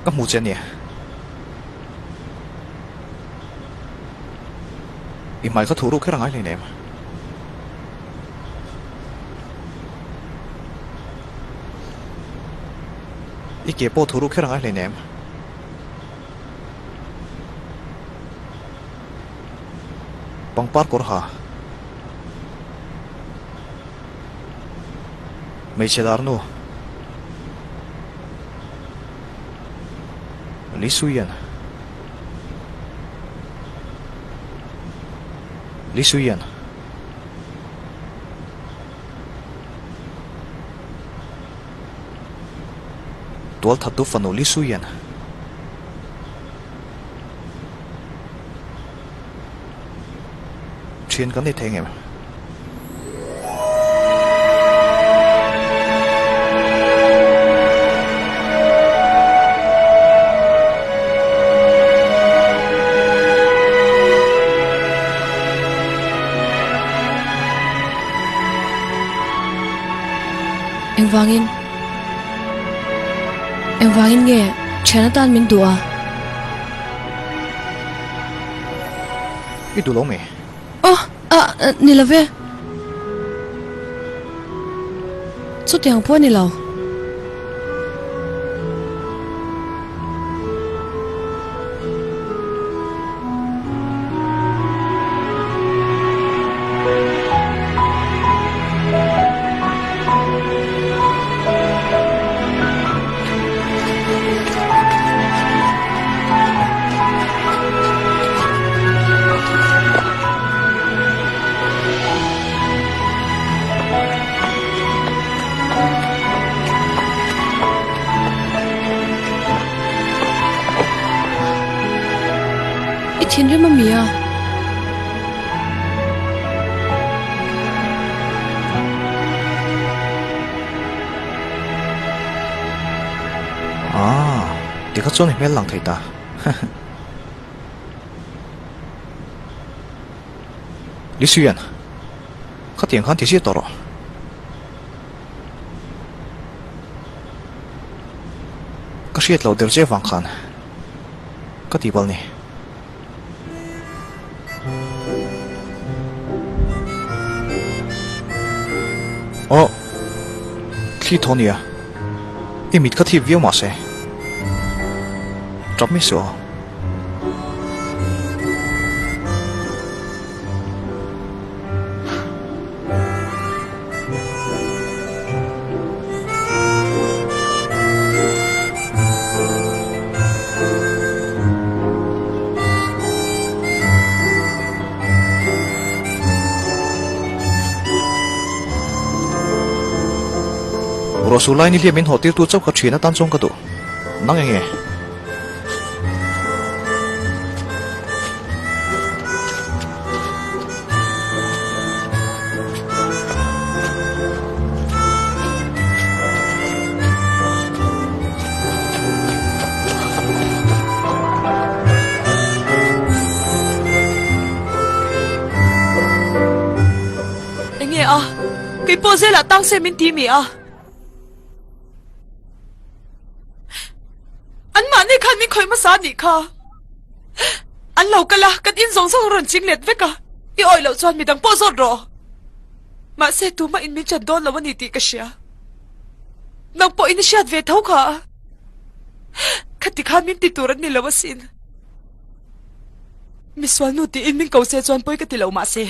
Ka hmu che ania. I hmai kha thuh ruk kher a ngai hleinem. I ke pawh thuh ruk kher a ngai hleinem. Pangpar kawr ha. Hmeichhe dar nu. Li Suian. Li Suian. Tual thattu fanu Li Suian. Thian kan ni thei ngem? Engvangin? Engvangin nge thian atan min duh a? I duh lo mi? Aw, a, ni lo ve. Chutiang pawh a ni lo. I thinrim a mi a? Aaa, tikha chuan i hmel lang thei ta. Lisuian, khatiang khan ti zia tawh rawh. Ka hriat loh der che vang khan ka tih palh ni. Aw, thli thaw nia. I mit kha thip viau mahse. Tap mai suh aw. Ruahsur lai ni hliam min hawh tirtu chauh kha thian atan chuan ka duh. Nang enge? Enge a? Keipawh zelah tang se min ti mi a? An mahni khan min khawih hmasa anih kha. An lo kal a, kan in zawng zawng a rawn ching let vek a. I awih loh chuan midang pawh zawt rawh. Mahse tumah in min chan dawn lo a ni tih ka hria. Nang pawh in i hriat ve tho kha. Khati khan min ti tur an ni lo asin. Misual nu tiin min ko se chuan pawi ka ti lo mahse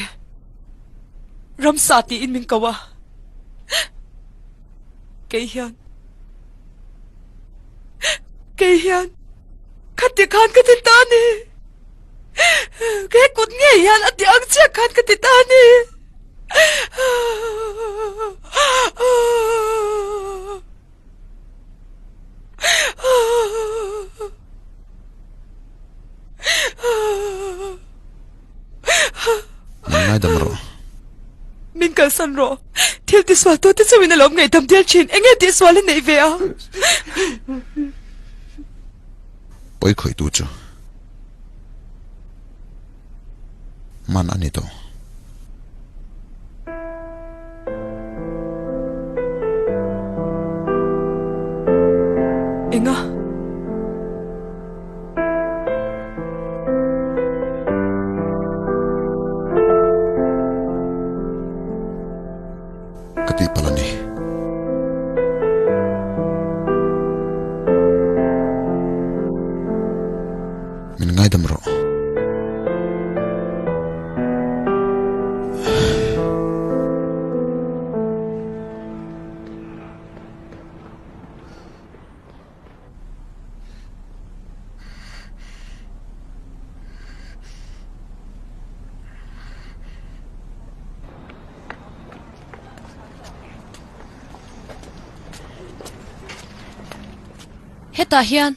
ramsa tiin min ko a. Kei hian Kei hian khati khan ka ti ta a ni. He kut ngei hian a ti ang chiah khan ka ti ta a ni. Min ngaidam rawh. Min kalsan rawh. Thil tisual tu te chauhin a lo ngaihdam dial thin. Enge tihsual i neih ve a? Pawi khawih tu chu man a ni tawh. Enga? Hetah hian.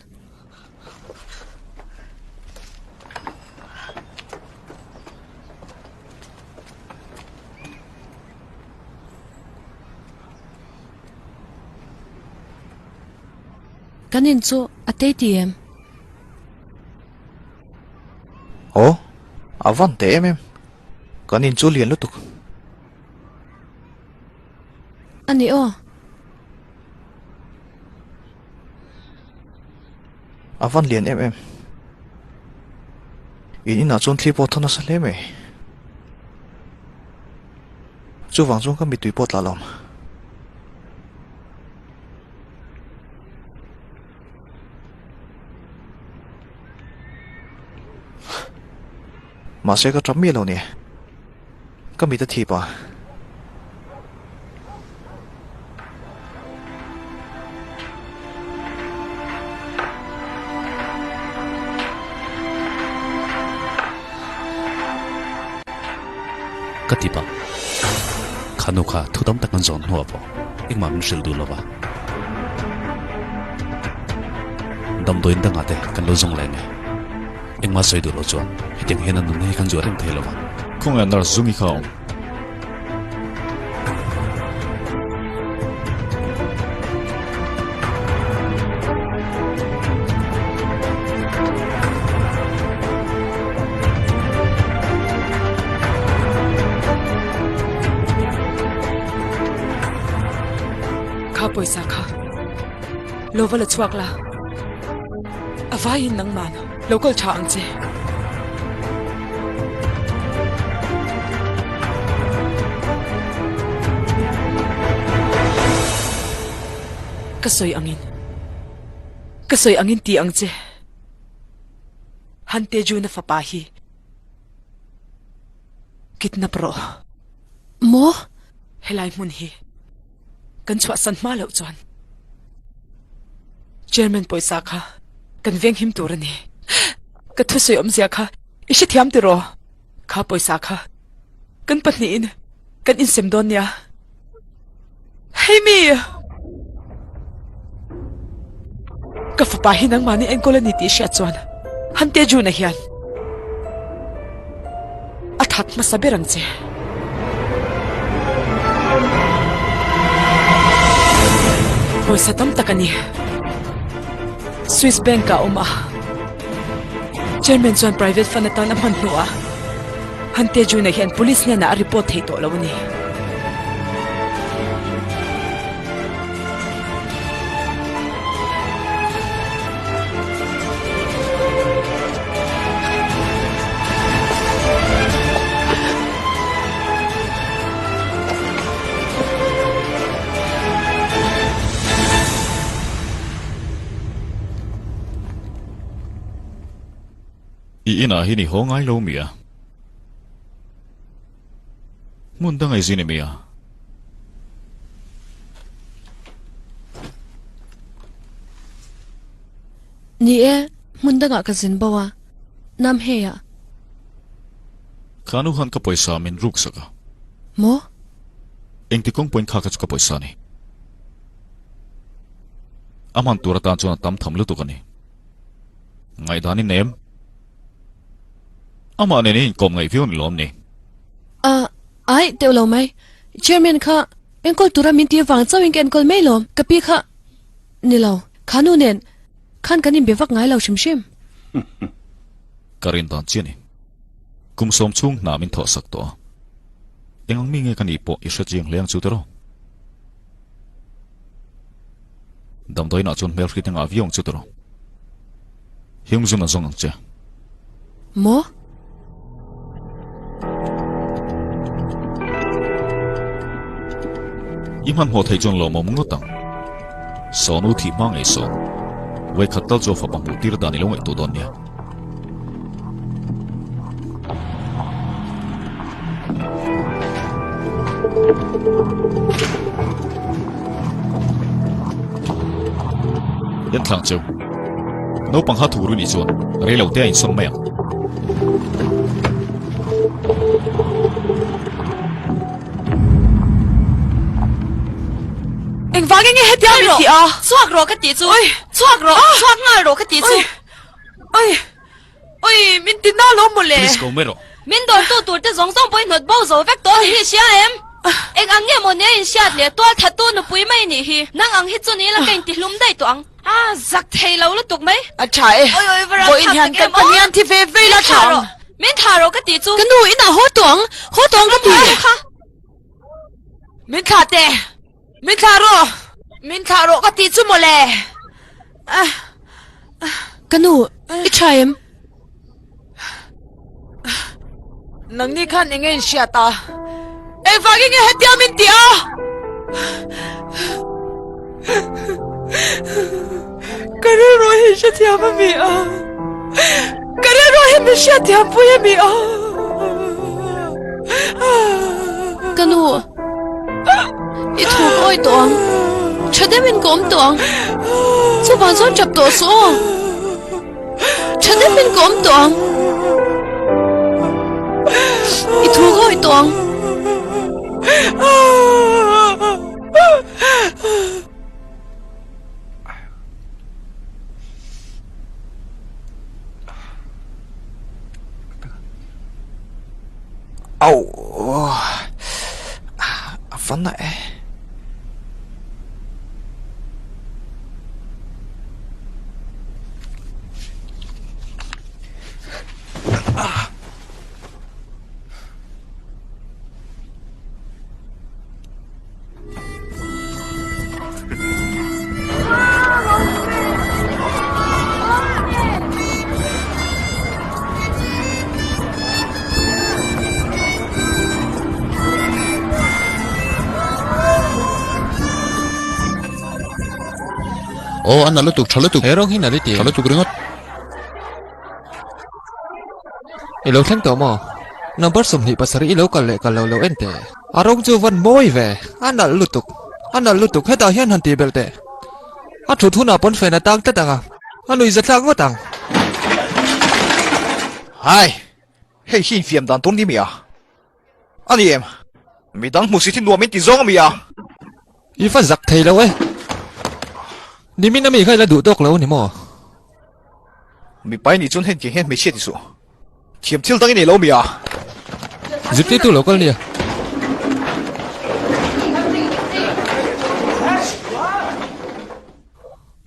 Kan in chu a tei ti em? Aw, a van teh em em. Kan in chu lian lutuk. A ni aw. A van lian em em. In inah chuan thli pawh thaw nasa hle mai. Chuvang chuan ka mittui pawh tla lo. Mahse ka tap miah lo ni. Ka mit a thip a. Ka ti pah. Khanu kha thu tam tak an zawn hnuah pawh engmah min hrilh duh lova. Damdawiin dangah te kan lo zawng leh nge. Engmah sawi duh lo chuan hetiang hian a nunna hi kan zuah reng thei lo va. Khawngaih nurse zungi kha a awm. Kha pawisa kha lo va la chhuak la. A vaiin nangman lo kal tha ang che. Ka sawi angin, ka sawi angin ti ang che. Han Tejuna fapa hi kidnap rawh. Maw? Helai hmun hi kan chhuahsan hma loh chuan Chairman pawisa kha kan venghim tur a ni. Ka thusawi awmzia kha i hrethiam tiraw? Kha pawisa kha kan pahnihin kan insem dawn nia. Hei mi! Ka fapa hi nangmahni enkawl a ni tih hriat chuan Hante Juna hian a that hmasa ber ang che. Pawisa tam tak a ni. Swiss Bank ah a awm a. Chairman chuan private fund atan a hman hnuah Hante Juna hian police hnenah a report thei tawh lo a ni. I inah hi ni haw ngai lo mi a? Hmun dang ei zin i mi a? Ni e, hmun dangah ka zin bo a, nam hei ah. Kha nu khan ka pawisa min ruk sak a. Maw? Engti kawng pawhin kha kha chu ka pawisa a ni. A hman tur atan chuan a tam tham lutuk a ni. Ngaihdan i nem. Amah nen i inkawm ngaih viau ni lawm ni? A, ai, teuh lo mai. Chairman kha enkawl tura min tir vang chauhin ka enkawl mai lawm. Ka pi kha ni lo, kha nu nen khan kan inbe vak ngai lo hrim hrim. Ka rin dan chiah ni. Kum sawm chhung hna min thawh sak tawh a. Eng ang mi nge ka nih pawh i hre chiang hle ang chu tiraw? Damdawiinah chuan hmel hrit engah viau ang chu tiraw? Hyungzun a zawng ang che. Maw? I hmanhmawh theih chuan lawmawm ngawt ang. Sawnu thih hma ngei sawn. Vawikhat tal chu a fapa hmuh tir dan i lo ngaihtuah dawn nia. Yan thlang cheu. Naupang kha thur i nih chuan rei lo te a insawn mai ang. Engvangin? Engvangin nge hetia min tih a? Chhuak rawh ka tih chu. Chhuak rawh, chhuak nghal rawh ka tih chu. Oi, oi, min ti na lo mawle. Please ko mai rawh. Min dawrtu tur te zawng zawng pawh i hnawt bo zo vek tawh ni hi hria em? Eng ang nge maw nia in hriat leh tual thattu nupui mai nih hi. Nang ang hi chu ni ila ka intihlum daih tawh ang. A zak thei lo lutuk mai. A tha e. Oi oi va ram Vawiin thlak hian tak kan em aw. pahnihan thi ve ve ila Min tha thah ang. rawh. Min thah rawh ka tih chu. Ka nu inah haw tawh ang. Haw tawh ang ka ti. Kha. Min thlah teh. Min thlah rawh. Min thlah rawh ka tih chu mawle. Ka nu, i tha em? Nangni khan eng nge in hriat a? Engvangin nge hetia min tih a? Ka rilru hi hrethiam a mi a? Ka rilru hi min hriatthiam pui a mi a? Ka nu, i thu ka awih tawh ang. Tha deuhin ka awm tawh ang. Chuvang chuan tap tawh suh aw. Tha deuhin ka awm tawh ang. I thu ka awih tawh ang. Au a van na e. Aw, a nalh lutuk, tha lutuk. He rawng hi nalh i ti. Tha lutuk ringawt. I lo thleng tawh maw? Number 27 i lo kal leh kal lo lo en teh. A rawng chu van mawi ve, a nalh lutuk, a nalh lutuk, hetah hian han tih belh teh. A thut hunah pawn fen a tang tlat ang a, a nuih za thlak ngawt ang. Hai, hei hi infiam dan tur ni mi a? A ni em? Midang hmuhsit hi nuam in ti zawng a mi a? I va zak thei lo e. Nimin ami kha i la duh tawk lo a ni maw? Mipa i nih chuan heng tiang hian hmeichhia ti suh. Thiam thil dang i nei lo mi a? Zirtirtu lo kal nia.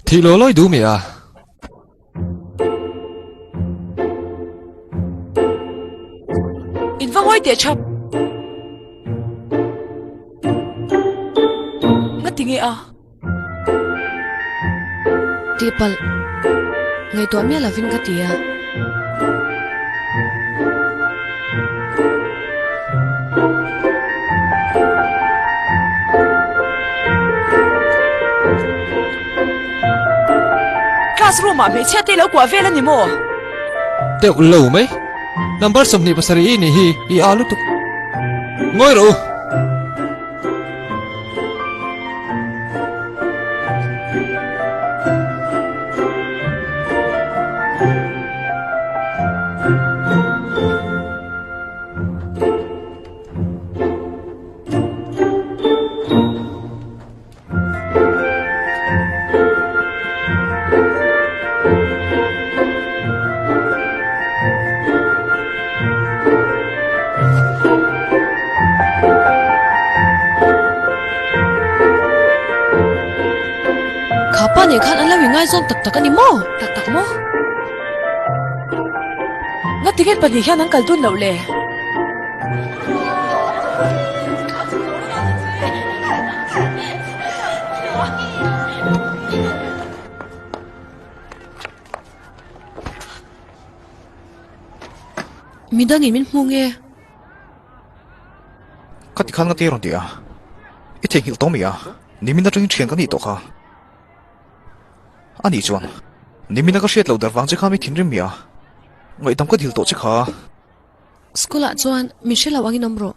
Thih lo lawi duh mi a? In va ngawi teh chap. Nga ti nge a? Tihpalh, ngaihtuah miah lovin ka ti a. Classroom ah hmeichhia te i lo kuah vel a ni maw? Teuh lo mai. Number 27 i nih hi i a lutuk. Ngawi rawh u. Kha pa nen khan an lo ingaizawm tak tak a ni maw? Tak tak maw? Ngatinge pahnih hian an kal dun loh le? Midangin min hmu nge? Ka ti khan ka ti rawn ti a, i theihnghilh tawh mi a, nimin atangin thian ka nih tawh kha. A nih chuan, nimina ka hriat loh dar vang che kha mi thinrim mi a, ngaihdam ka dil tawh che kha. School ah chuan min hre lo angin awm rawh.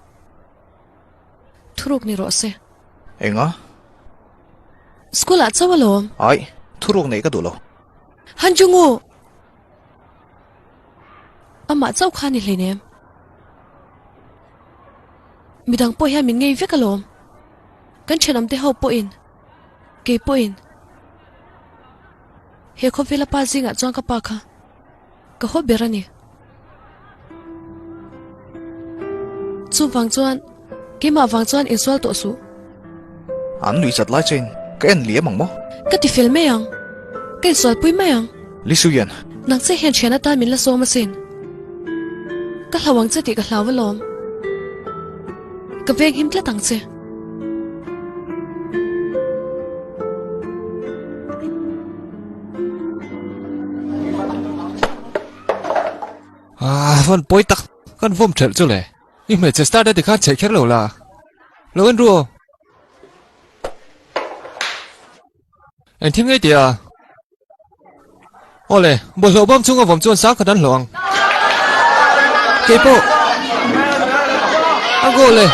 Thuruk ni rawh se. Enga? School ah chauh alawm. Aih, thuruk neih ka duh lo. Han Jungu! Amah chauh kha ni hleinem. Midang pawh hian min ngei vek alawm. Kan thenawmte ho pawhin. Kei pawhin he khawvela pa zingah chuan ka pa kha ka haw ber a ni. Chuvang chuan keimah vang chuan insual tawh suh. An nuih zat lai chuan ka en liam ang maw? Ka ti fel mai ang. Ka insualpui mai ang. Lisuian. Nang che hian thian atan min la sawm asin. Ka hlau ang che tih ka hlau alawm. Ka veng him tlat ang che. Ah, van pawi tak kan vawm thelh chu le. I hmeichhe star te tikhan chheih kher lo la. Lo en ru aw. Eng thil ngei tia? Awle, bawlhhlawh bawm chhunga vawm chuan sang khat an hlawh ang. Kei pawh a goal e.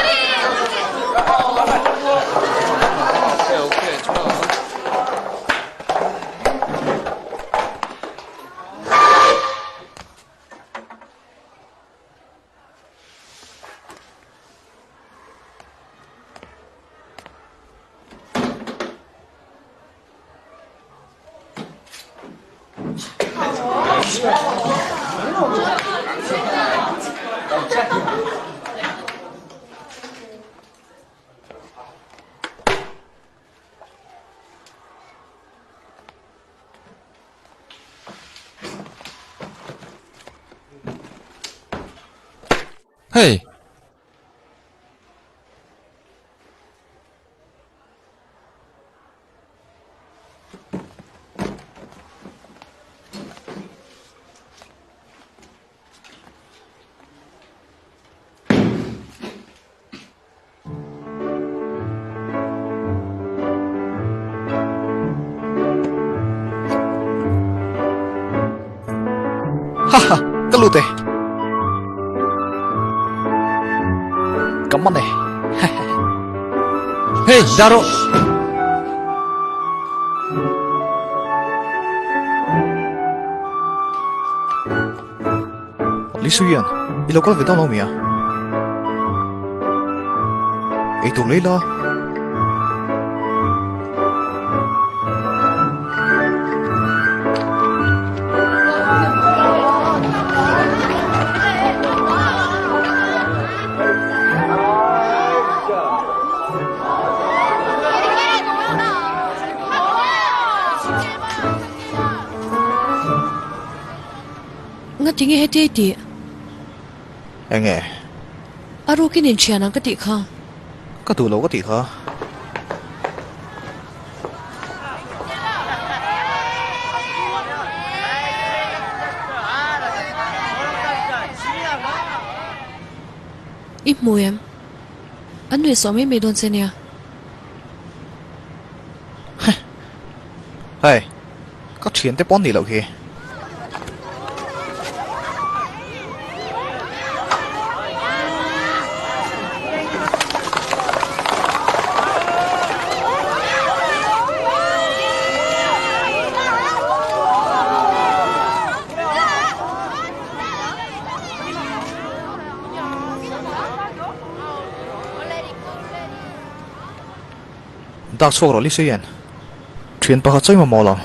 Hey! Haha, ka lut e. Ka man e. Hey, dah rawh. Lisuian, i lo kal ve dawn lo mi a? Eitur lei la. Ngatinge heti tih? Enge? A rukin inthian ang ka tih kha. Ka duh lo ka tih kha. I hmu em? An nuih sawh mai mai dawn che nia. Hei, ka thiante pawh an nih loh hi. Dak chhuak rawh Lisa hian thian pakhat chawi mamawh lo.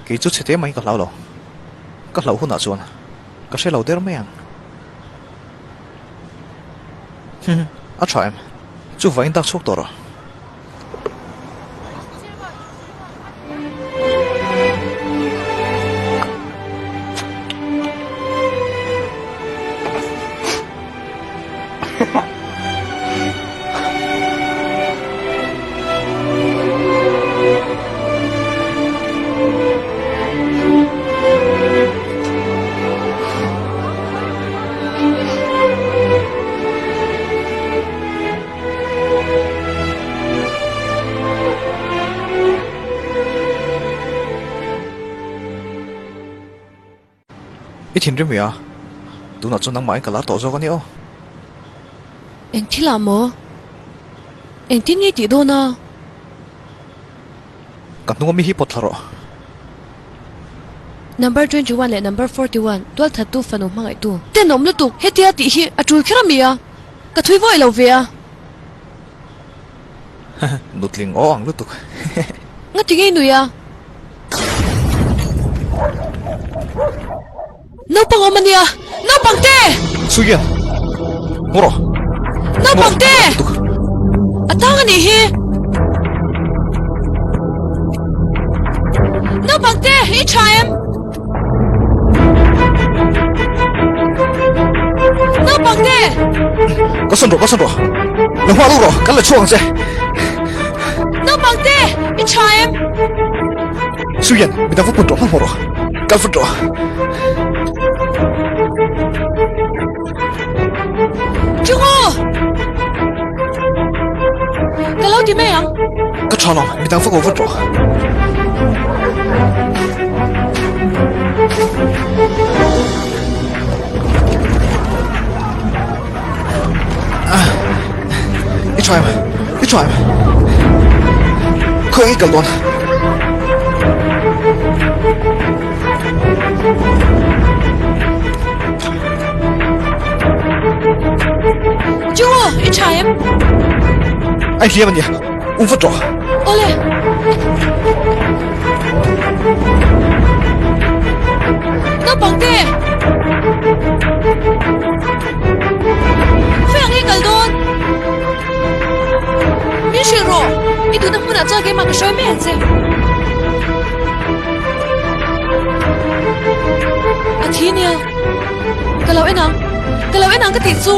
Kei chu chhe te mai ka hlau lo. Ka hlauh hunah chuan ka hre lo der mai ang. Hmmm a tha em? Chuvangin dak chhuak tawh rawh. I thinrim ve a, tunah chuan nangmah in ka lar tawh zawk a nia aw. Eng thil ah maw? Engtin nge tih dawn a? Ka hnung ami hi pawt thla rawh. Number 21 leh number 41 tualthattu fanu hmangaihtu. Tenawm lutuk, hetia tih hi a tul kher ami a? Ka thui vawi lo ve a. Nutling aw ang lutuk. Ngati nge i nui a? Naupang awm a nia! Naupang te! Suian! Ngaw rawh! Naupang te! A tang a nih hi! Naupang te! I tha em? Naupang te! Ka sawn rawh, ka sawn rawh! La hma rawh, kan la chhuak ang che! Naupang te! I tha em? Suian, midang va pun rawh, hmanhmawh rawh. Kal vat rawh. Chungu! Ka lo ti mai ang. Ka tha lo, midang va ko vat rawh. I tha em? I tha em? Khawi i kal dawn? Jungo, i tha em? Ai hliam ania, um vat rawh. Awle. Naupang te! Khawi ang i kal dawn? Min hrilh rawh, i duhna hmunah chuan keimah ka hruai mai ang che. A thi nia, ka lo en ang, ka lo en ang ka tih chu.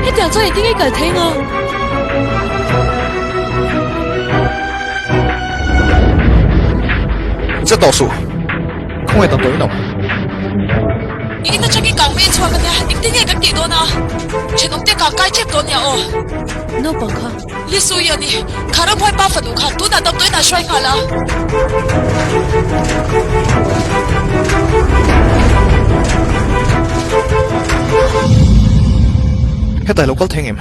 Hetiang chuan engtin nge i kal thei nga? Che tawh suh, khawngaih tam tawh in awm. I in atangin kang mai chhuak ania, engtin nge kan tih dawn a? Thenawmte kang kai tep dawn nia aw. Naupang kha. Lisui a ni, kha ramhuai pa fanu khan tunah damdawiin ah hruai nghal a. Hetai lo kal theng em?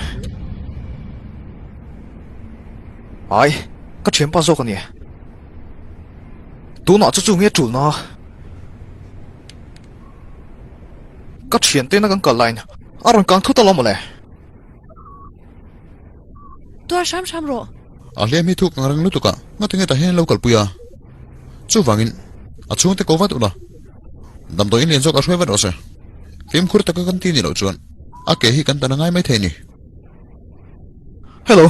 Ai, ka thianpa zawk a ni. Tunah chu chu nge tulna? Ka thiantena kan kal laiin a rawn kang thut alawm mawle. Tuar hram hram rawh. A hliam hi thuk ang reng lutuk a, ngati nge tah hian an lo kalpui a? Chuvangin, a chhungte ko vat ula, damdawiin lian zawk a hruai vat rawh se. Fimkhur taka kan ti ni loh chuan a ke hi kan tan a ngai maithei a ni. Hello,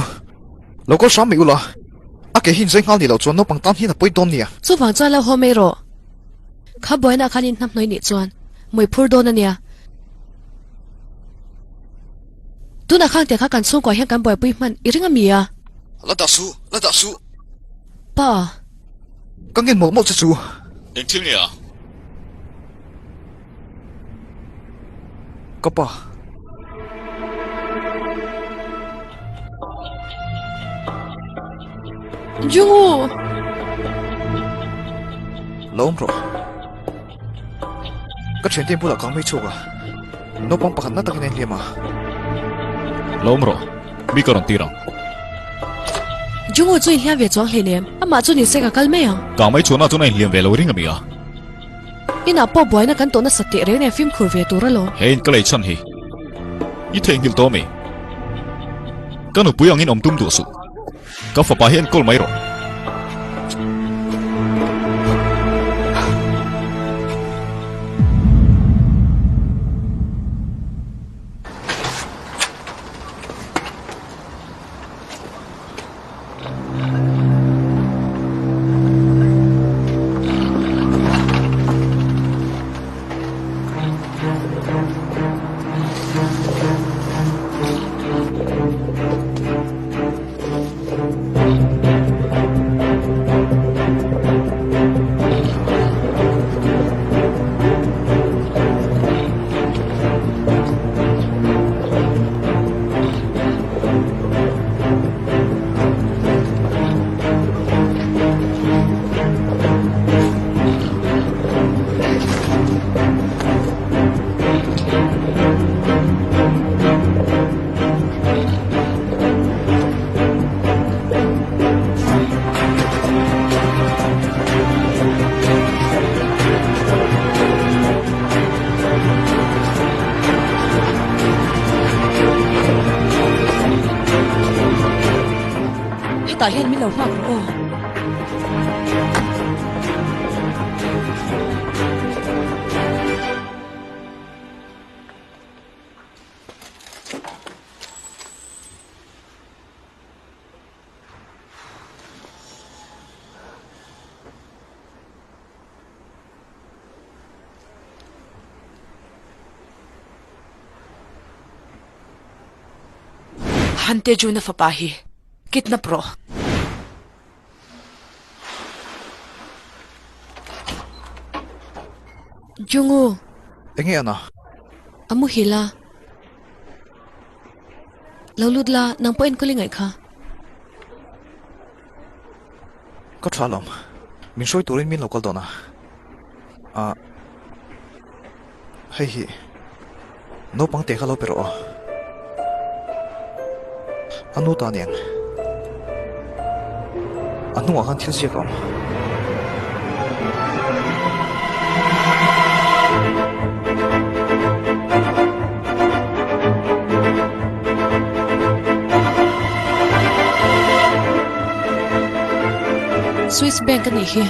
lo kal hram mai ula, a ke hi inzai nghal ni loh chuan naupang tan hian a pawi dawn nia. Chuvang chuan lo haw mai rawh. Kha buaina khan in hnamhnawih nih chuan mui phur dawn a nia. Tunah khang te kha kan chhungkuah hian kan buaipui hman i ring a mi a? La dah suh, la dah suh. Pa. Ka ngen mawlh mawlh che chu. Eng thil nge a? Ka pa. Jungu! Lo awm rawh. Ka thiante bulah kang mai chhuak a, naupang pakhat na takin a inhliam a. Lo awm rawh, mi ka rawn tir ang. Jungu chu inhliam ve chuang hleinem, amah chu nise ka kal mai ang. Kang mai chhuahna chuan a inhliam ve lo ring a mi a. Inah pawh buaina kan tawh nasa teh reng nen fimkhur ve tur alawm. He in ka lei chhan hi i theihnghilh tawh ami? Ka nupui angin awm tum duh suh. Ka fapa hi enkawl mai rawh. Hetah hian min lo nghak rawh aw. Han Tejuna fapa hi kidnap rawh. Jungu. Enge ana? A muhil a. Lo lut la, nang pawh enkawl i ngaih kha. Ka tha lawm. Min hruai turin min lo kal dawn a. Ah. Hei hi. Naupang te kha lo pe rawh aw. A nu ta nen. A hnungah khan thil ziak a awm. Swiss Bank a nih hi.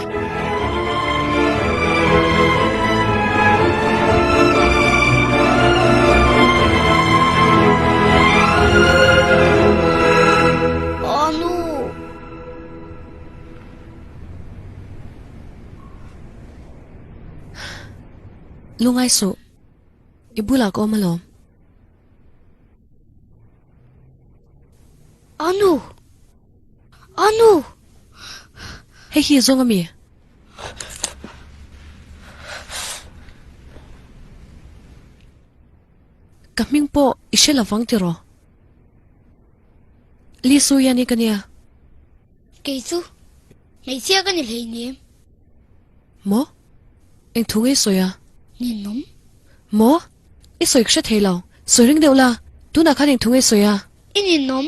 Lungai suh. I bulah ka awm alawm. Anu! Anu! Hei hi zawng ami? Ka hming pawh i hre lovang tiraw? Lee Soo-yeon-i ka nia. Kei chu hmeichhia ka ni hleinem. Maw? Eng thu nge i sawi a? Ninawm. Maw? I sawi ka hre thei lo. Sawi ring deuh la, tunah khan eng thu nge i sawi a? I ninawm.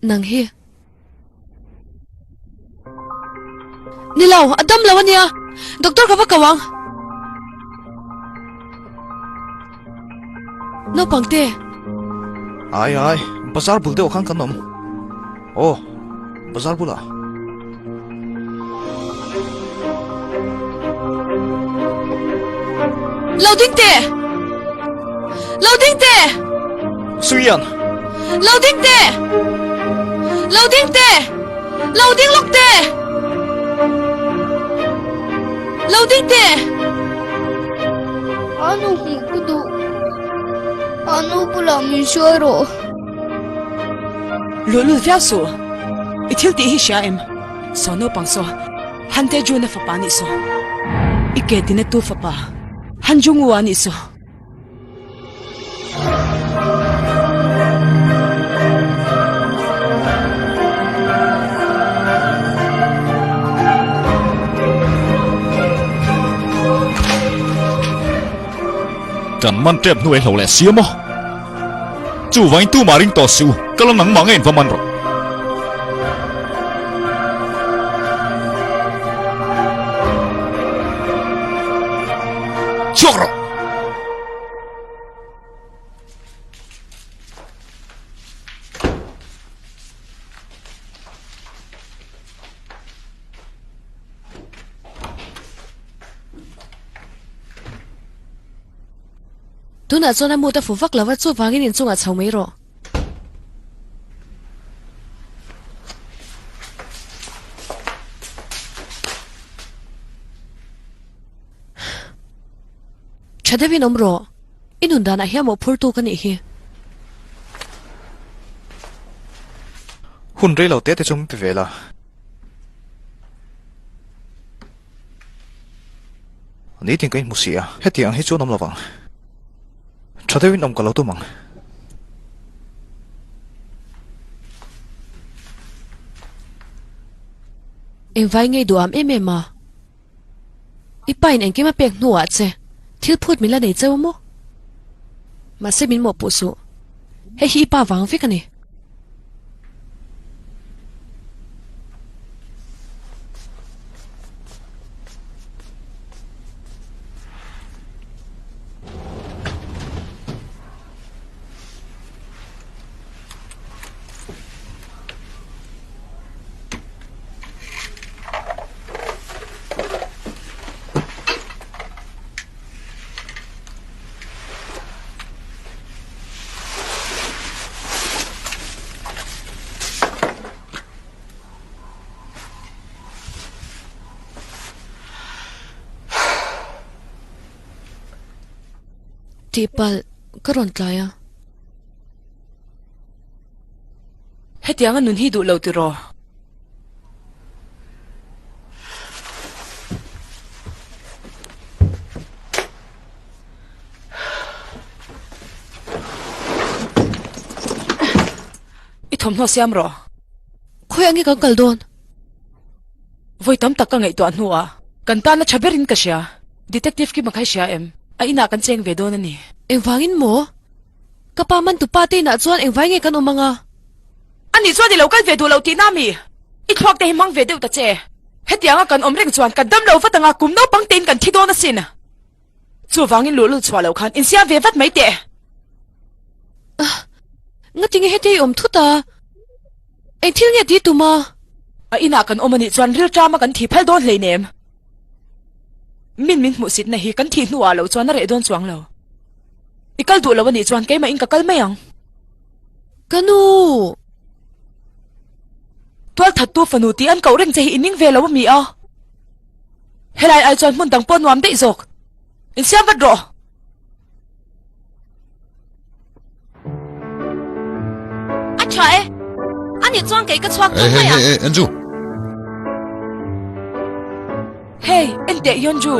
Nang hi. Ni lo, a dam lo a nia. Doctor ka va ko ang. Naupang te. Ai ai, bazar bul deuh khan kan awm. Aw, bazar bulah. Lo ding teh! Lo ding teh! Suian! Lo ding teh! Lo ding teh! Lo ding lawk teh! Lo ding teh! Anu hmuh ka duh. Anu bulah min hruai rawh. Luhlul viau suh. I thil tih hi hria em? Saw naupang saw, Han Tae Jun-a fapa nih saw. I ke tina tu fapa, Han Jung-woo-a nih saw. Kan man tep hnuai hlo leh sia maw? Chuvangin tumah ring tawh suh u, ka la nangmah nge in va man rawh. Chhuak rawh! Tunah chuan a mut a fu vak lo a, chuvangin inchungah chho mai rawh. Tha deuhin awm rawh, i nun danah hian mawhphurtu ka nih hi. Hun rei lo te te chu min pe ve la. Nitin ka inhmu si a, hetiang ang hi chu an awm lo vang. Tha deuhin awm ka lo tum ang. Engvai ngei duh am em em a? I pa in engkim a pek hnuah che thil phut min la nei cheu maw? Mahse min mawhpuh suh. Hei hi i pa vang vek a ni. Tihpalh ka rawn tlai a. Hetianga nun hi duh lo tiraw? I thawmhnaw siam rawh. Khawi ange kan kal dawn? Vawi tam tak ka ngaihtuah hnuah kan tana tha berin ka hria. Detective Kim a khai hria em? A inah kan cheng ve dawn a ni. Engvangin maw? Ka pa man tupa te inah chuan engvai nge kan awm anga? Ani chuan i lo kal ve duh loh tihna mi? I thluak te hi hmang ve deuh ta che. Hetianga kan awm reng chuan kan dam lo vat anga kum naupang tein kan thi dawn asin. Chuvangin luhlul chhuah loh khan insiam ve vat mai teh. Ngatinge heti i awm thut a? Eng thil nge ti tum a? A inah kan awm anih chuan rilṭama kan thi phal dawn hleinem. Min min hmuhsitna hi kan thih hnuah loh chuan a reh dawn chuang lo. I kal duh lo anih chuan keimah in ka kal mai ang. Ka nu! Tualthattu fanu tih an koh reng che hi i ning ve lo ami a? Helai ai chuan hmun dang pawh nuam daih zawk. Insiam vat rawh. A tha e. Ani chuan kei ka chhuak tawh mai a. Hey, hey, hey, Anju. Hey, enteh Yeonju.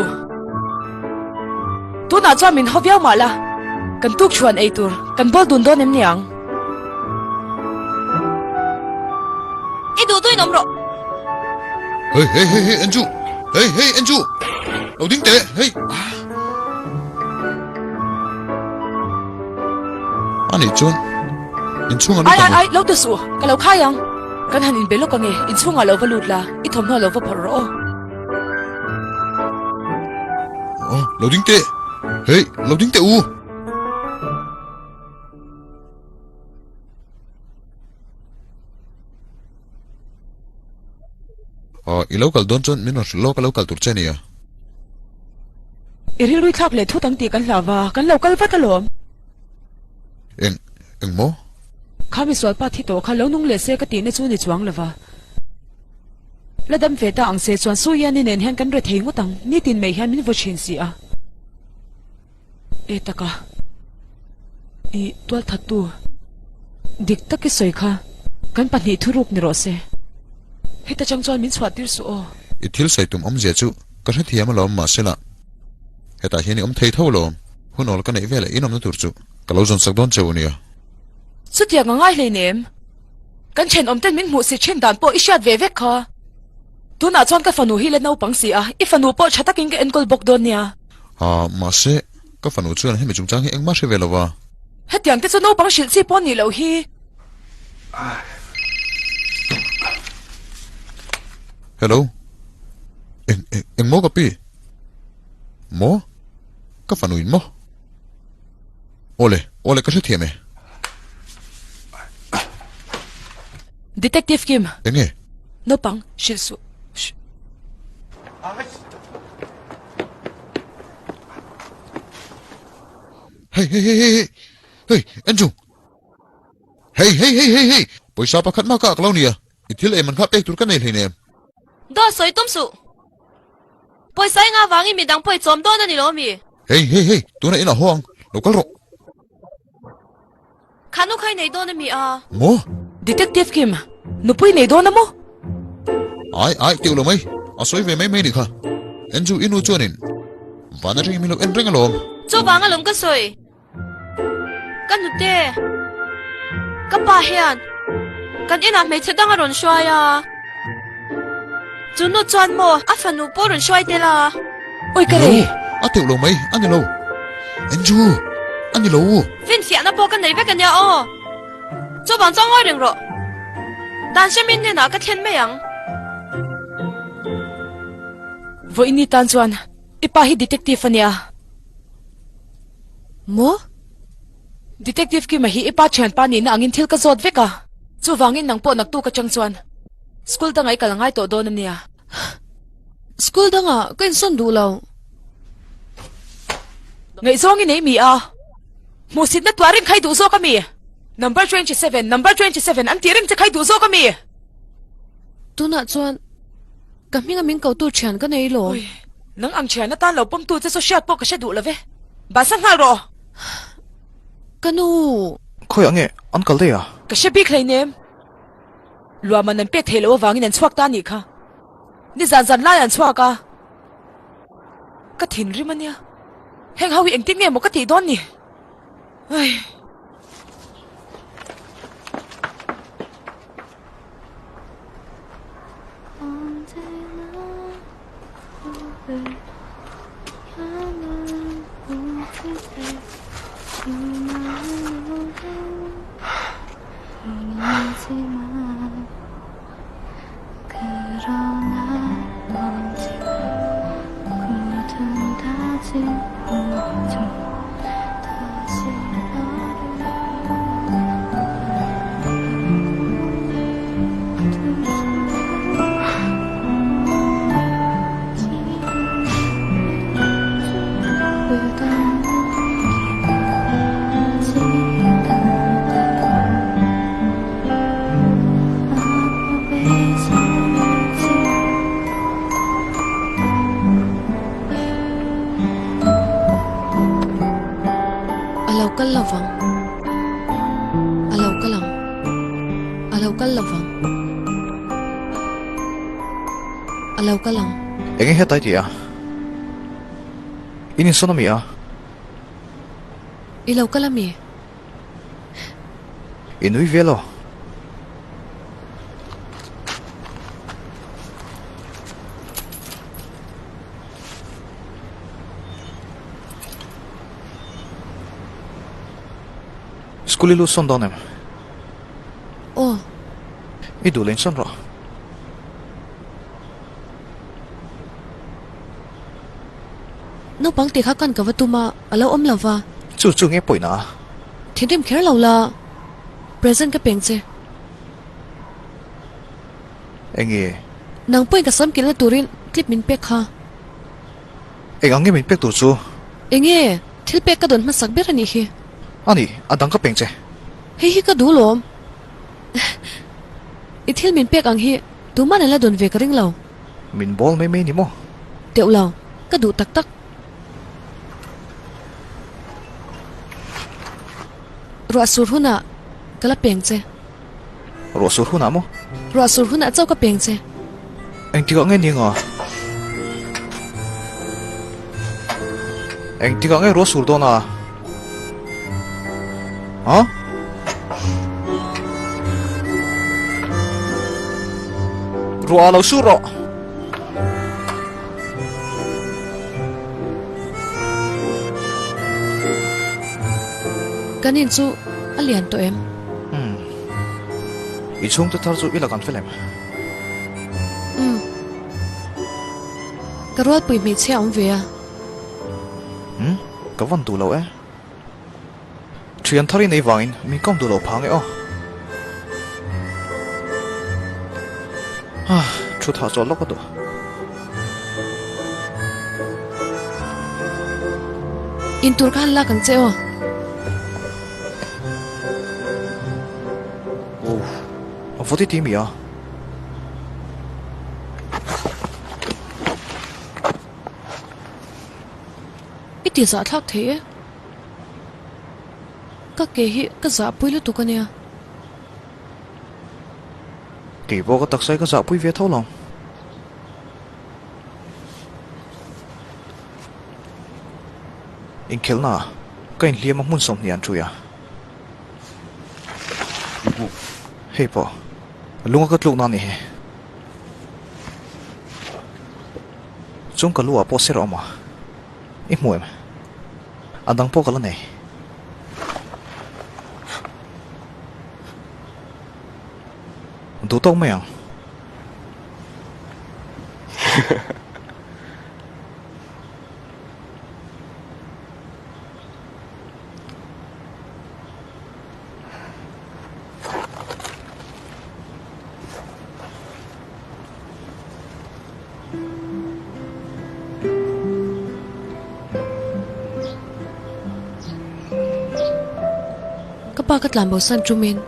Tunah chuan min haw viau mah la. Kan tuk chhuan ei tur kan bawl dun dawn em niang? I duh duhin awm rawh. Hey, hey, hey, hey, Anju. Hey, hey, Anju. Lo ding teh, hey. Ani chuan inchhung a lut Ai, ai, ai, lo ti suh. Ka lo khai ang. Kan han inbe lawk ange, inchhungah lo va lut la, i thawmhnaw lo va phawrh rawh aw. Aw, lo ding teh. Hey, lo ding teh u. Aw, i lo kal dawn chuan min rawn hrilh lawk a lo kal tur che a nia. I rilru thlak leh thut ang tih kan hlau va, kan lo kal vat alawm. Eng, eng maw? Kha misual pa thi tawh kha lo nung leh se ka tihna chu ni chuang lova. La dam ve ta ang se chuan Su Yani nen hian kan re thei ngawt ang, nitin mai hian min vaw thin si a. E taka, i tualthattu dik tak i sawi kha kan pahnih thuruk ni rawh se. Heta chang chuan min chhuah tir suh aw. I thil sawi tum awmzia chu ka hrethiam alawm mahsela hetah hian i awm thei tho alawm. Hun awl ka neih veleh inawmna tur chu ka lo zawn sak dawn cheu ania. Chutiang a ngai hleinem. Kan thenawm ten min hmuh si thin dan pawh i hriat ve vek kha. Tunah chuan ka fanu hi la naupang si a, i fanu pawh tha takin ka enkawl bawk dawn nia. Aa, mahse, ka fanu chuan hemi chungchang hi engmah hre ve lo va. Hetiang te chu naupang hrilh chi pawh nih loh hi. Hello. Eng, eng, eng maw ka pi? Maw? Ka fanu in maw? Awle, awle ka hrethiam e. Detective Kim. Enge? Naupang, hrilh suh. Shh. Hey, hey, hey, hey, hey. Hey, Andrew. Hey, hey, hey, hey, hey. Pawisa pakhat mah ka ak lo nia. I thil ei man kha pek tur ka nei hleinem. Dawt sawi tum suh. Pawisa enga vangin midang pawh i chawm dawn a ni lo mi? Hey, hey, hey. Tuna inah haw ang. Lo kal rawh. Kha nu kha i nei dawn a mi a? Maw? Detective Kim, nupui nei dawn a maw? Ai, ai, teuh lo mai. A sawi ve mai mai nih kha. Andrew i nu chuanin van atangin min lo en reng alawm. Chuvang alawm ka sawi. Ka nute, ka pa hian kan inah hmeichhe dang a rawn hruai a. Chu nu chuan maw a fanu pawh rawn hruai tel a. Oi ka rei! A teuh lo mai, a ni lo. Andrew, a ni lo. Finfiahna pawh ka nei vek a nia aw. Chuvang chuan ngawi reng rawh. Dan hremin hnenah ka thlen mai ang. Vawiini tan chuan i pa hi detective a nia. Maw? Detective Kima hi i pa thianpa nihna angin thil ka zawt vek a. Chuvangin nang pawh naktuk atang chuan school dangah i kal angai tawh dawn a nia. School dangah ka insawn duh lo. Ngaihzawng i nei mi a? Hmuhsitna tuah reng kha i duh zawk a mi? Number 27, number 27 an tih reng che kha i duh zawk a mi? Tunah chuan ka hminga min kotu thian ka nei lo. Ui, nang ang thian atan lo pawmtu che chu hriat pawh ka hre duh lo ve. Basa nghal rawh. Ka nu! Khawiah nge an kal daih a? Ka hre bik hleinem. Luaman an pek theih loh avangin an chhuak ta anih kha. Nizan zan lai an chhuak a. Ka thinrim ania. Heng ho hi engtin nge maw ka tih dawn ni? Ai. A lo kal lo vang. A lo kal ang. A lo kal lo vang. A lo kal ang. Enge hetai tih a? In insawn a mi a? I lo kal a mi? I nui vel aw. School i lut sawn dawn em? Aw. I duh leh insawn rawh. Naupang tih kha kan ka va tum a, a lo awm lo va. Chu chu nge pawina a? Thinrim kher lo la, present ka peng che. Enge? Nang pawhin ka sam kilhna turin clip min pek kha. Eng ang nge min pek tur chu? Enge? Thil pek ka dawn hmasak ber a nih hi. A ni, a dang ka peng che. Hei hi ka duh lawm. I thil min pek ang hi tuman an la dawn ve ka ring lo. Min bawl mai mai ni maw? Teuh lo, ka duh tak tak. Ruah sur hunah ka la peng che. Ruah sur hunah maw? Ruah sur hunah chauh ka peng che. Engtikah nge ni anga? Engtikah nge ruah sur dawn a? Ha? Ruah lo sur rawh. Kan in chu a lian tawh em? Umm. I chhungte thar chu i la kan fel em? Umm. Ka rualpui hmeichhia a awm ve a. Umm. Ka vawn duh lo e. Thian thar i nei vangin min kawm duh lo phang e aw. Ah, thu thah chawl lawk a duh. In tur kha han lak ang che aw. Oh, a vawt i ti mi a. I ti zahthlak thei e. Ka ke hi ka zahpui lutuk a nia. Kei pawh ka taksa hi ka zahpui ve tho lo. Inkhelhna ah ka inhliam a hmun 20 an ṭhui a. Hei pawh lunga ka tlukna a ni hi. Chung ka lu ah pawh ser a awm a. I hmu em? A dang pawh ka la nei. Duh tawk mai ang. Ka pa ka tlan bo san ṭumin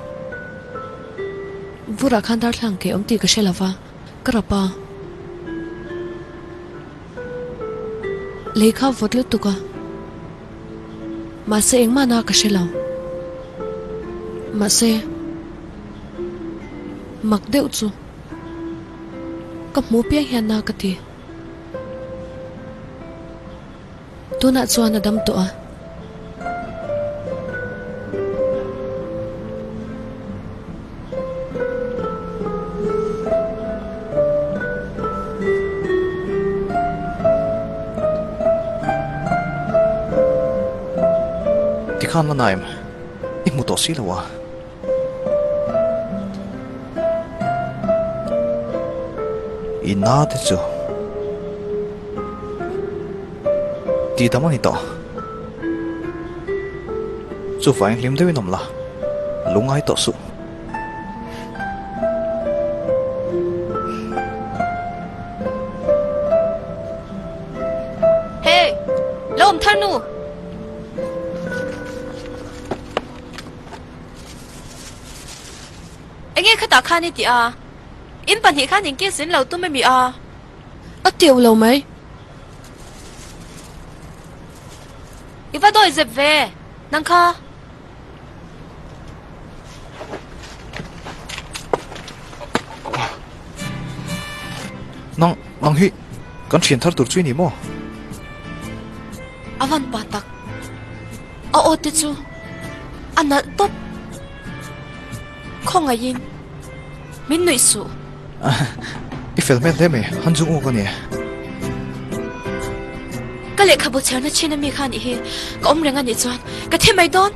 vurah khan darthlang ke awm tih ka hre lo va, ka rap a. Lei kha vawt lutuk a. Mahse engmah na ka hre lo. Mahse mak deuh chu ka hmuh piang hian na ka ti. Tunah chuan a dam tawh a. Tikhan la naim, i hmu tawh si lo a. I na te chu ti dam a ni tawh. Chuvangin hlim deuhin awm la, lungai tawh suh. Hey! Lo awm thar nu! Enge khatah khan i tih a? In pahnih khan in kiss in lo tum emi a? A teuh lo mai. I va dawi zep ve, nang kha. Nang, nang hi kan thian thar tur chu i ni maw? A van pa tak. A aw te chu a nalh tawp. Khawngaihin min nuih suh. I fel hmel hle mai, han zung uk a ni. Ka lehkhabu chherna chin ami kha nih hi, ka awm reng a nih chuan ka thi mai dawn.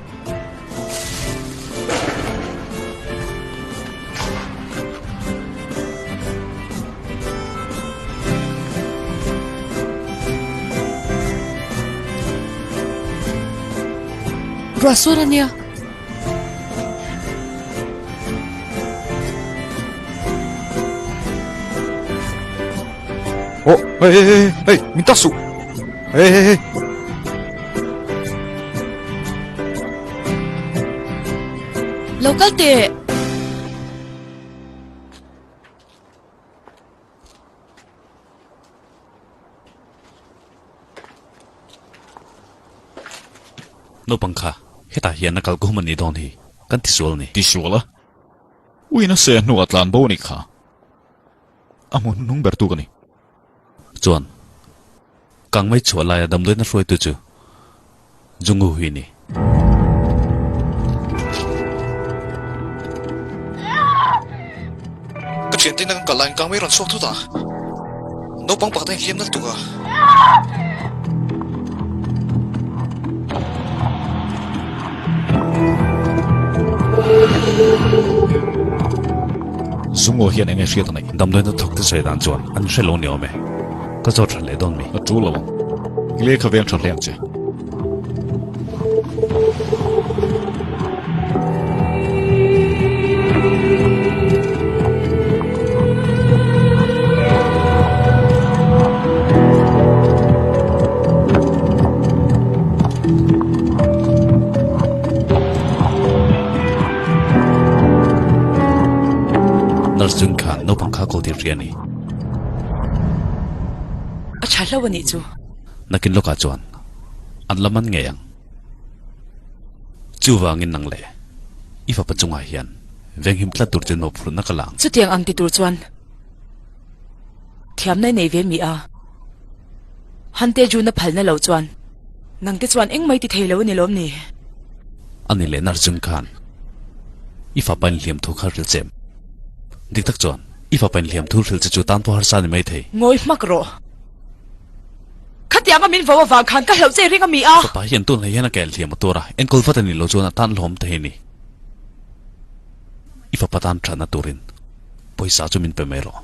Ruah sur a nia. Oh, hey, hey, hey, hey, min tak suh. Hey, hey, hey. Lo kal teh. Naupang kha hetah hian a kal kuhum a nih dawn hi kan tisual a ni. Tisual a? Uiin a se hnuah tlan bo a nih kha. A hmu hnuhnung ber tu ka ni. Chuan, kangmei chhuah laia damdawiina hruaitu chu Jungu hi a ni. Ka thiante in a kan kal laiin kangmei rawn chhuak thut a, naupang pakhat a inhliam nal tuk a. Zungaw hian enge hriat a neih? Damdawiina thawkte sawi dan chuan an hre lo ni awm e. Ka zawt tha leh dawn mi. A tul lo ang. I lehkha veng tha hle ang che. Nurse Jun khan naupang kha kawl tir ri a ni. A tha hlo a nih chu. Nakin lawkah chuan an la man ngei ang. Chuvangin nang leh i fapa chungah hian venghim tlat tur chuan mawhphurhna ka la ang. Chutiang ang ti tur chuan thiamna i nei ve mi a? Hante Juna phalna lo chuan nangte chuan engmah i ti thei lo a ni lawm ni? A ni leh Narjun khan i fapa inhliam thu kha hrilh che em? Dik tak chuan i fapa inhliam thu hrilh che chu tan pawh harsa a ni maithei. Ngawi hmak rawh. Khatianga min vo avang khan ka hlauh che ring a mi a. Fapa hian tun hlei hian a kel hliam a tur a, enkawl vat a nih loh chuan a tan hlawm thei a ni. I fapa tan thatna turin pawisa chu min pe mai rawh.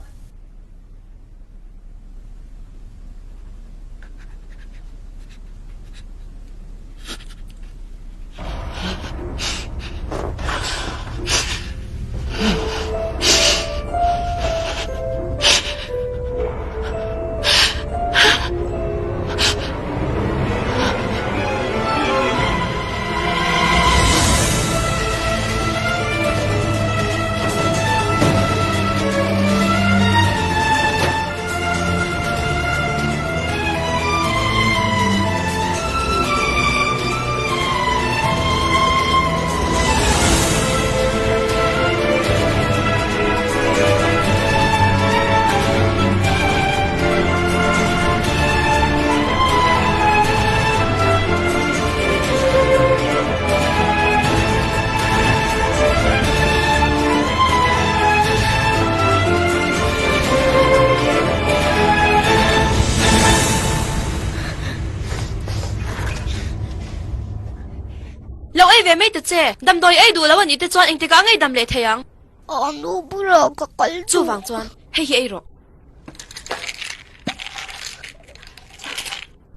ei ve mai ta che. Damdawi ei duh lo a nih te chuan engtikah ngei dam leh thei ang. Anu bulah ka kal duh. Chuvang chuan hei hi ei rawh.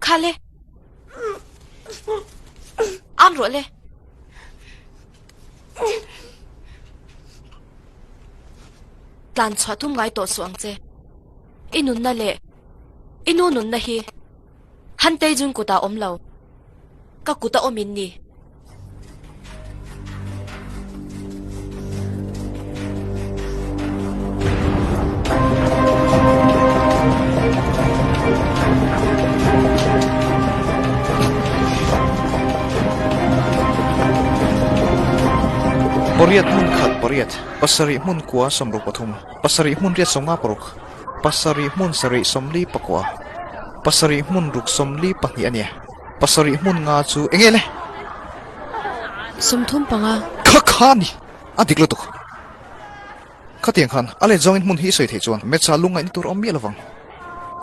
Kha le. Am rawh le. Tlan chhuah tum ngai tawh suh ang che. I nunna leh i nu nunna hi Han Taejun kutah awm lo. Ka kuta awm in ni. Pariat hmun khat pariat, pasarih hmun kua sawmruk pathum, pasarih hmun riat sawmnga paruk, pasarih hmun sarih sawmli pakua, pasarih hmun ruk sawmli pahnih a nia. Pasarih hmun nga chu eng nge le? 30 panga. Kha kha ni! A dik lutuk. Khatiang khan a let zawngin hmun hi i sawi theih chuan Metsa lungngaihna tur a awm miah lovang.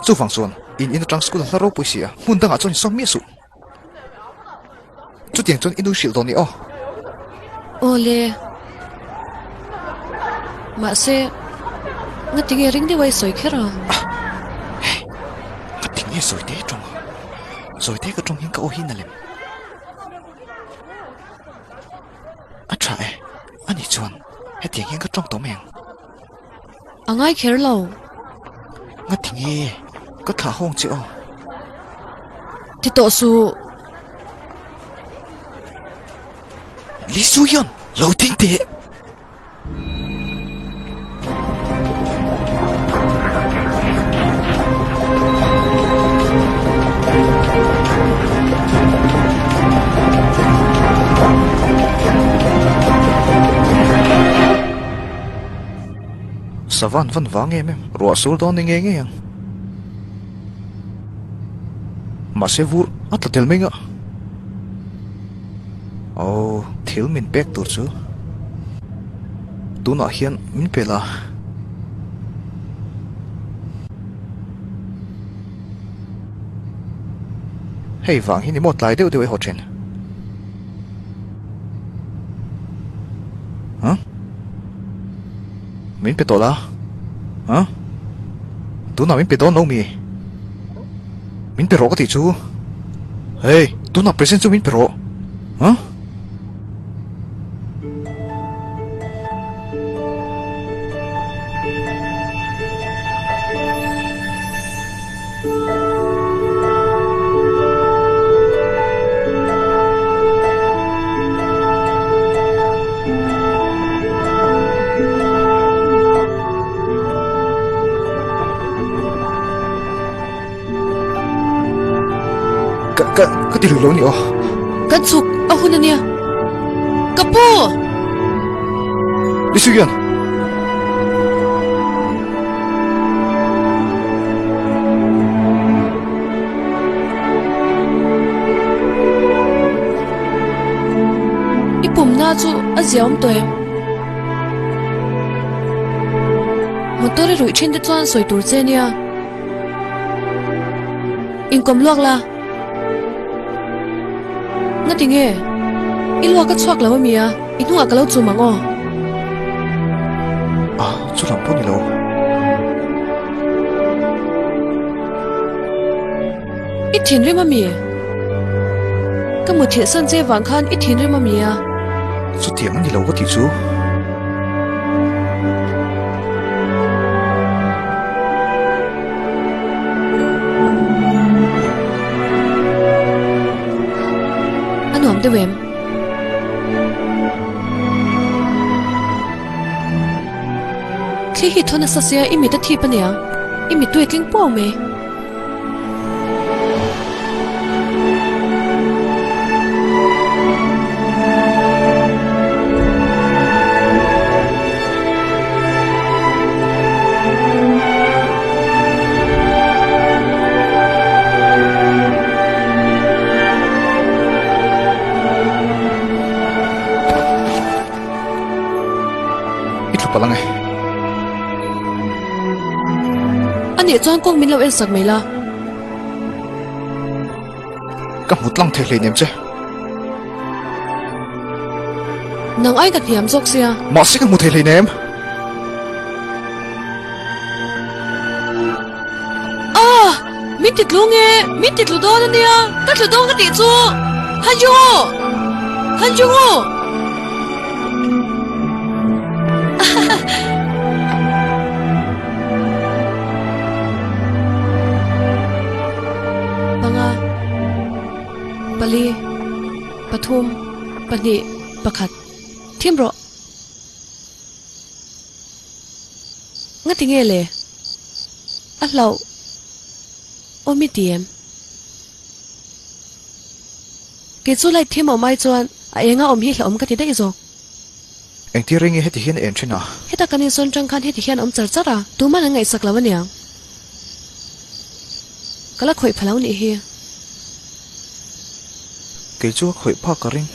Chuvang chuan in in atang school a hla ropui si a, hmun dangah chuan insawm miah suh. Chutiang chuan i nui hrilh dawn ni aw. Aw le. Mahse, ngatinge ring deuh a i sawi kher a? Hei, ngatinge sawi te tawng a? Sawi te ka tawng hian ka aw hi na lem. A tha e, ani chuan hetiang hian ka tawng tawh mai ang. A ngai kher lo. Ngatinge ka thlah hawng che aw. Ti tawh suh. Li Su hian lo ding teh. Savan van vang em em, ruah sur dawn ni ngei ngei ang. Mahse vur a tla tel mai ngah. Aw, thil min pek tur chu tunah hian min pe la. Hei vang hi ni maw tlai deuh deuh i haw thin. Huh? Min pe tawh la? Huh? Tunah min pe dawn lo mi? Min pe rawh ka tih chu. Hey, tunah present chu min pe rawh. Huh? Ka ka ka ti lui lo ni aw. Kan chhuk a hun a nia. Ka pu! Ni Suyan! I pumna chu a ziaawm tawh em? Motor i ruih thin te chuan sawi tur che nia. Inkawm luak la. Ngati nge? I luak a chhuak lo a mi a, i hnungah ka lo chum ang aw. Ah, chu lam pawh ni lo. I thinrim a mi? Ka muthilh san che vang khan i thinrim a mi a? Chutiang a ni lo ka tih chu. A nuam deuh em? Thli hi thawn nasa sia i mit a thip aniang. I mittui a tling puau mai. I tlu palh ang e. A nih chuan kawng min lo en sak mai la. Ka hmu tlang thei hleinem che. Nang aiin ka hniam zawk sia. Mahse ka hmu thei hleinem. Ah! Min ti tlu nge? Min ti tlu dawn a nia. Ka tlu dawn ka tih chu. Hanjungo! Hanjungo! Panga, pali, pathum, pahnih, pakhat. Thim rawh. Ngati nge le? A hlauh awm i ti em? Kei chu light thim awm ai chuan a enga awm hi hlauhawm ka ti daih zawk. Engtir reng nge heti hian a en thin a? Heta kan insawn tang khan heti hian a awm char char a, tuman an ngaihsak lo aniang. Ka la khawih pha lo nih hi. Kei chu a khawih phak ka ring.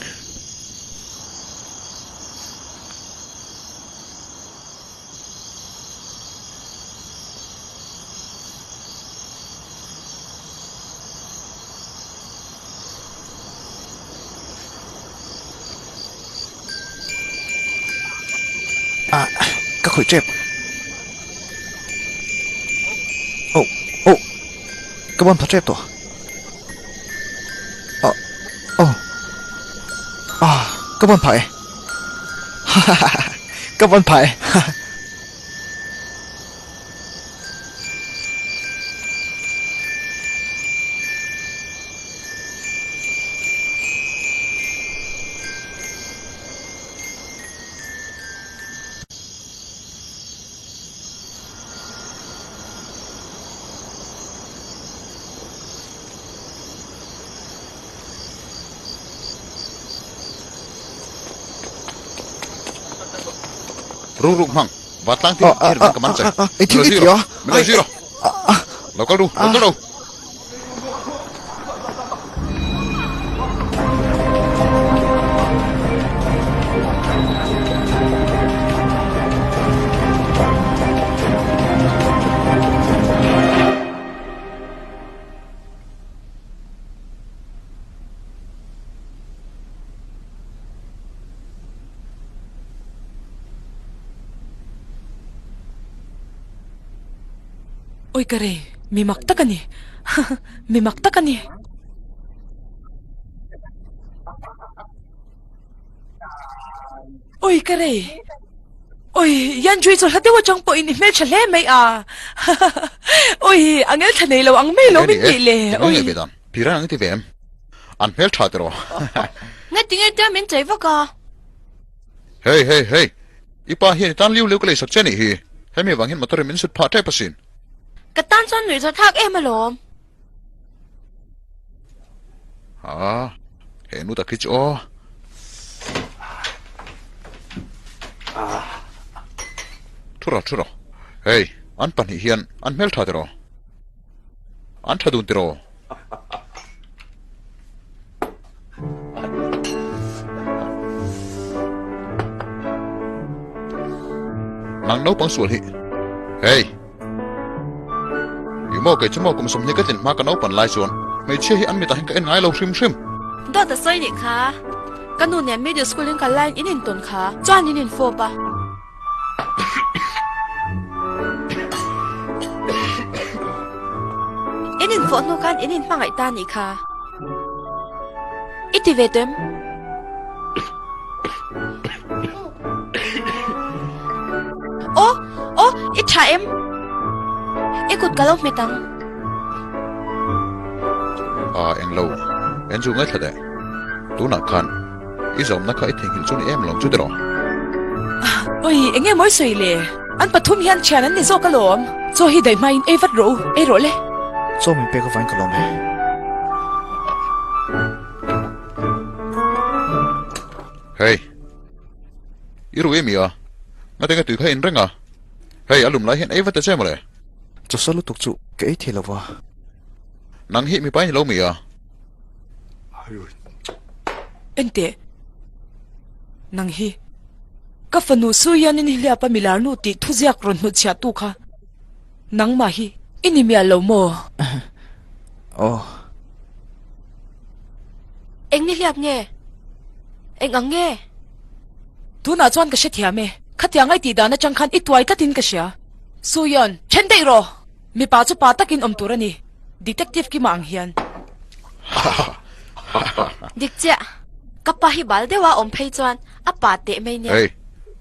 Ah, ka khawih tep. Oh, oh, ka ban pha tep tawh. Ah, oh, ah, ka ban pha e. Ha ha ha, ka ban pha e. Ruk ruk hmang, vatlang thil thir vang ka man che. Ei thil i ti a? Min lo zui rawh. Lo kal ru, lo kal ru. Oi ka rei, mi mak tak a ni. Mi mak tak a ni. Oi ka rei. Oi, Yanjui chu hla deuh atang pawhin i hmeltha hle mai a. Oi, a ngelthla nei lo ang mai lo min tih le. Oi. Phira ang ti ve em? An hmeltha tiraw? Nge tinge tia min chei vak a? Hei hei hei! I pa hian i tan liu liu ka leisak che nih hi. Hemi vang hian motor in min sut phah tep asin. Ka tan chuan nuih zawh thlak em alawm. Ha, he nu tak hi chu aw. Thu rawh, thu rawh. Hei, an pahnih hian an hmeltha tiraw? An tha dun tiraw? Nang naupang sual hi. Hey! I maw kei chu maw kum 20 ka tlin hma ka naupan lai chuan hmeichhia hi an mitah hian ka en ngai lo hrim hrim. Dawt a sawi nih kha. Ka nu nen middle school in kal laiin in intawn kha. Chuan in infawp a. In infawh hnu khan in inhmangaih ta nih kha. I ti ve tawh em? Aw, aw, i tha em? I kut ka lo hmet ang. Ah, englo. Enzu ngaithla teh. Tunah khan I zawmna kha i theihnghilh chu ni em lawm chu tiraw? Oi, eng nge mawi sawi le? An pathum hian thian an ni zawk alawm. Chaw hi daih hmain ei vat rawh u, ei rawh le. Chaw min pek avain ka lawm e. Hei, i rui emi a? Ngatinge tui kha in reng a? Hei, a lum lai hian ei vat ta che mawle. Chaw sa lutuk chu ka ei thei lo va. Nang hi mipa i ni lo mi a? Enteh, nang hi ka fanu Suianin hi hliapa milar nu tih thuziak rawn hnutchhiah tu kha nangmah hi i ni mial lo maw? Aw. Eng ni hliap nge? Eng ang nge? Tunah chuan ka hrethiam e. Khatiang ai tih dan atang khan i tuai tlatin ka hria. Suyeon, then daih rawh! Mipa chu pa takin awm tur a ni. Detective Kima ang hian. Dik chiah. Ka pa hi bal deuha awm phei chuan a pa teh mai nia. Hey,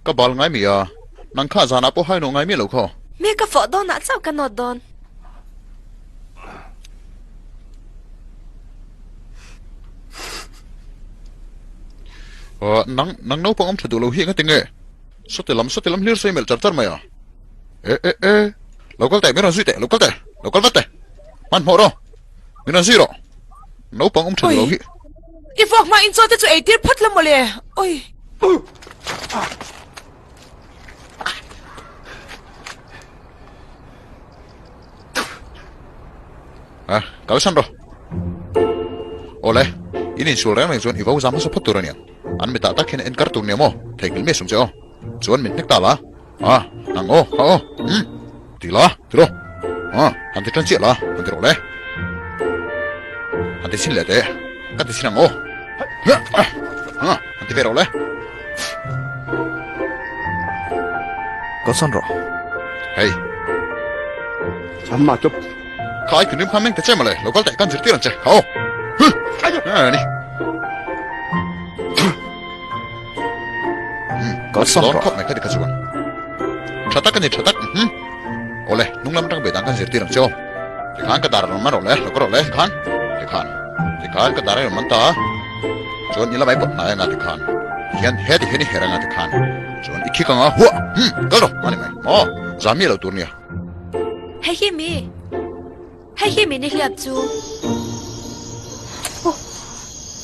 ka bal ngai mi a. Nang kha zanah pawh hainawh ngai miah lo khaw. Mi ka fawh dawnah chauh ka nawt dawn. Aw, nang, nang naupang awm tha duh lo hi engati nge? Sawti lam, sawti lam hlir sawi melh char char mai a. E, e, e, lo kal teh, min rawn zui teh, lo kal teh, lo kal vat teh. Hmanhmawh rawh, min rawn zui rawh. Naupang awm tha duh lo hi. I vuak hma in chaw te chu ei tir phawt la mawle, oi. A, kal san rawh. Awle, in insual reng reng chuan i vo zam hmasa phawt tur a niang. An mitah tak hian en kar tur nia maw? Theihnghilh miah sum che aw. Chuan min hnek ta la. A, nang aw, ha aw, umm, ti la, ti rawh. A, han ti tan chiah la, han ti rawh le. Han ti chhin leh teh, ka ti chhin ang aw. Ha, han ti ve rawh le. Kal san rawh. Hei. Kha ai thinrim khan meng ta che mawle, lo kal teh kan zirtir ang che, kha aw. Huh! A ni. Kal san rawh. Khawp mai kha ti kha chuan. Tha tak a ni, tha tak. Mhm. Awle, hnung lam atang beidang kan zirtir ang che aw. Tikhan ka dar a rawn man rawh le, lo ka rawh le, tikhan. Tikhan. Tikhan ka dar a rawn man ta a. Chuan i lamai pawt hnai anga tikhan. Hian he ti hian i her anga tikhan. Chuan i khik anga huah! Hmm, kal rawh, a ni mai. Maw, zam miah lo tur nia. Hei hi mi, hei hi mi ni hliap chu. Oh,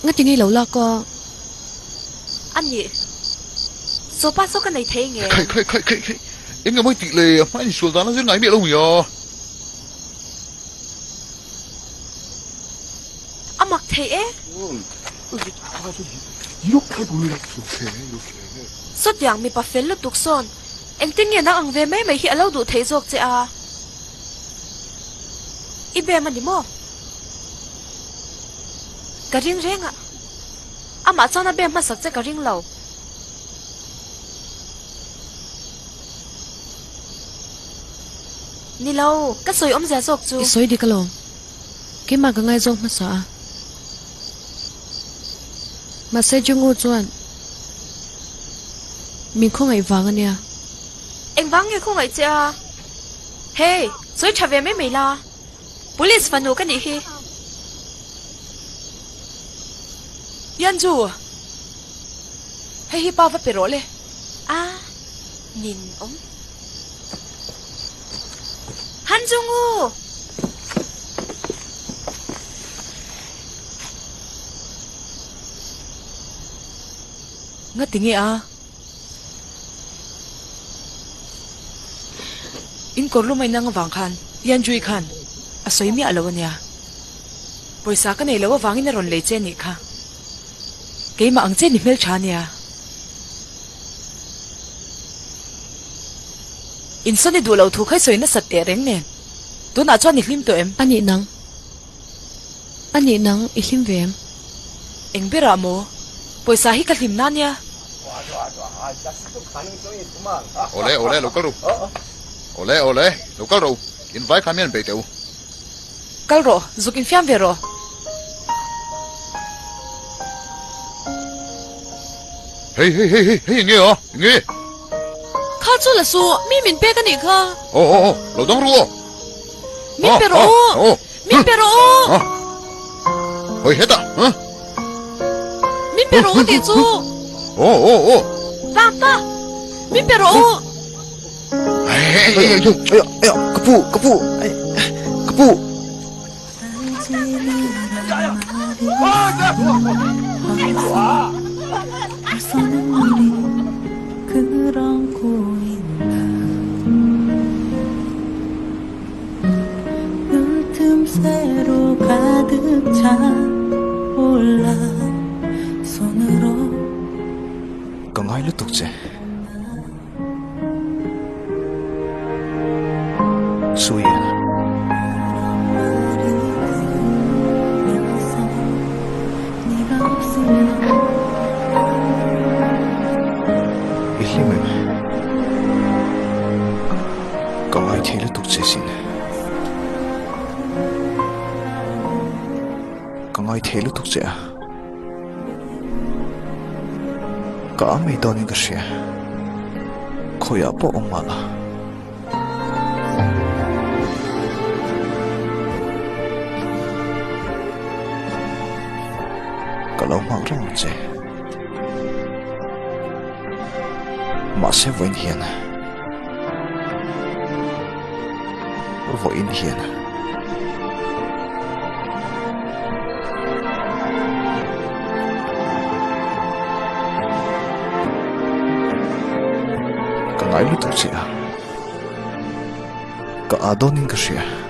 ngati ngei lo lak a. A nih, sopa saw ka nei thei nge? Khai, khai, khai, khai, khai. Eng nge mawi tih le, a hmain insual dan a zir ngai miah lo nia. A mak thei e. Sawtiang mipa fel lutuk sawn engtin nge nang ang ve mai mai hi a lo duh thei zawk che a? I bem a ni maw? Ka ring reng a, amah chuan a bem hmasak che ka ring lo. Ni lo, ka sawi awmzia zawk chu. I sawi dik alawm. Keimah ka ngaizawng hmasa a. Mahse Jungwoo chuan min khawngaih vang a nia. Engvang nge khawngaih che a? Hey, sawi tha ve mai mai la. Police fanu ka nih hi. Yanju, hei hi pa va pe rawh le. A, nin awm. Han Jungwoo! Nga ti nge a? In kawr lumai nang avang khan Yanjui khan a sawi miah lo ania. Pawisa ka nei lo avangin a rawn lei che anih kha. Keimah ang che ni hmeltha ania. Insawn i duh loh thu kha i sawi nasat teh reng nen. Tunah chuan i hlim tawh em? A nih nang. A nih nang i hlim ve em? Eng berah maw? Pawisa hi ka hlim na nia. Awle awle lo kal ru. Awle awle lo kal ro. In vai khan mian bei teh u. Kal rawh, zuk infiam ve rawh. Hei hei hei hei hei enge a enge? Kha chu la su, mi min pek a nih kha. Aw aw aw, lo dang ru aw. Min pe rawh u, min pe rawh u. Hawi hetah, ha? Min pe rawh u tih chu. Aw aw aw. Papa! Min pe rawh u. Ka pu, ka pu, ka pu. Ka ngai lutuk che. Suian. lutuk che a. Ka a mai dawnin ka hria. Khawiah pawh awm mah la. Ka lo nghak reng ang che. Mahse vawiin hian vawiin hian ka ngai lutuk che a ka a dawnin ka hria.